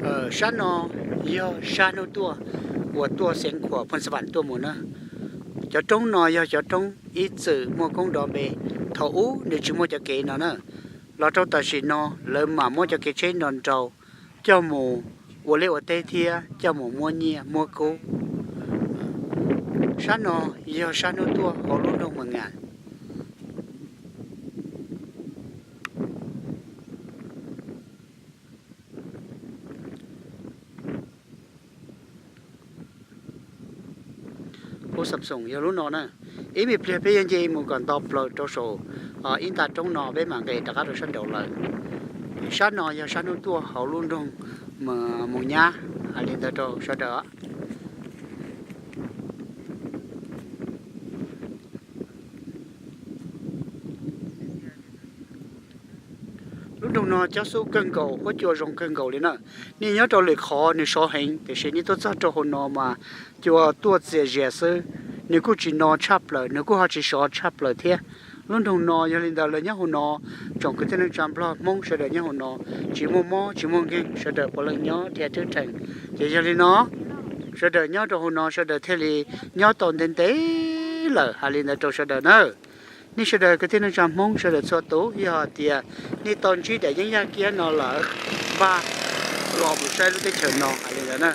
Sab no yog sab hnub tuaj uas tuaj Xeev Khuam Phoos Xas Vam tuaj mus na. Cov roob no yog cov roob ib txwm muaj koob nrov npe, thaum ub nws tsis muaj cov kev no na. Los rau tam sim no lawv mam muab cov kev tsheb nrov nrau coj mus ua liaj ua teb thiab coj mus muab nyiaj muab kub. Sab no yog sab hnub tuaj hauv lub nroog Mws Ngas. Kuv xav xoom yog lub no na. Ib me pliag peb yuav nce mus kom nto plaws rau saum ib nta roob no peb mam nqes rov qab rau sab nraud lawm. Sab no yog sab hnub tuaj hauv lub nroog Moos Nyab, hais li ntawd rau sawv daws. Lub nroog no cob xub kawg nkaus, huab cua zoo kawg nkaus li na. Nej nyob rau lwm qhov nws sov heev, tiam sis nej tuaj txog rau hauv no mas cua tuaj txias zias xwb. Nws kuj tsis no tshaj plaws, nws kuj ho tsis sov tshaj plaws thiab. Lub nroog no yog li ntawd lawv nyob hauv no, tsoom kwv tij neej tsa Nplog Hmoob sawv daws nyob hauv no, tsis muaj mob tsis muaj nkeeg, sawv daws puav leej nyob thiab thwb theem. Ces yog li no sawv daws nyob rau hauv no sawv daws thiaj li nyob tau ntev ntev lawm, hais li ntawd rau sawv daws na. Nej sawv daws kwv tij neej tsa Hmoob sawv daws txhua tus, yog hais tias nej tau ntsib daim yeeb yaj kiab no lawm, npaj los mus saib lub teb chaws no, hais li ntawd na.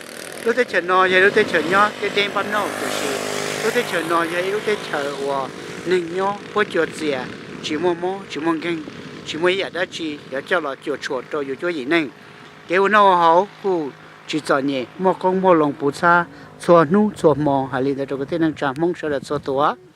Lub teb chaws no yog lub teb chaws nyob deb deb npab noj, tiam sis lub teb chaws no yog ib lub teb chaws uas neeg nyob huab cua txias, tsis muaj mob tsis muaj nkeeg, tsis muaj ib yam dab tsi yuav coj los cuam tshuam rau yus cuab yim neej. Kev ua noj ua haus kuj tsis txom nyem, muaj qoob muaj loo puv txhab txhua hnub txhua hmo, hais li ntawd rau kwv tij neej tsa Hmoob sawv daws txhua tus.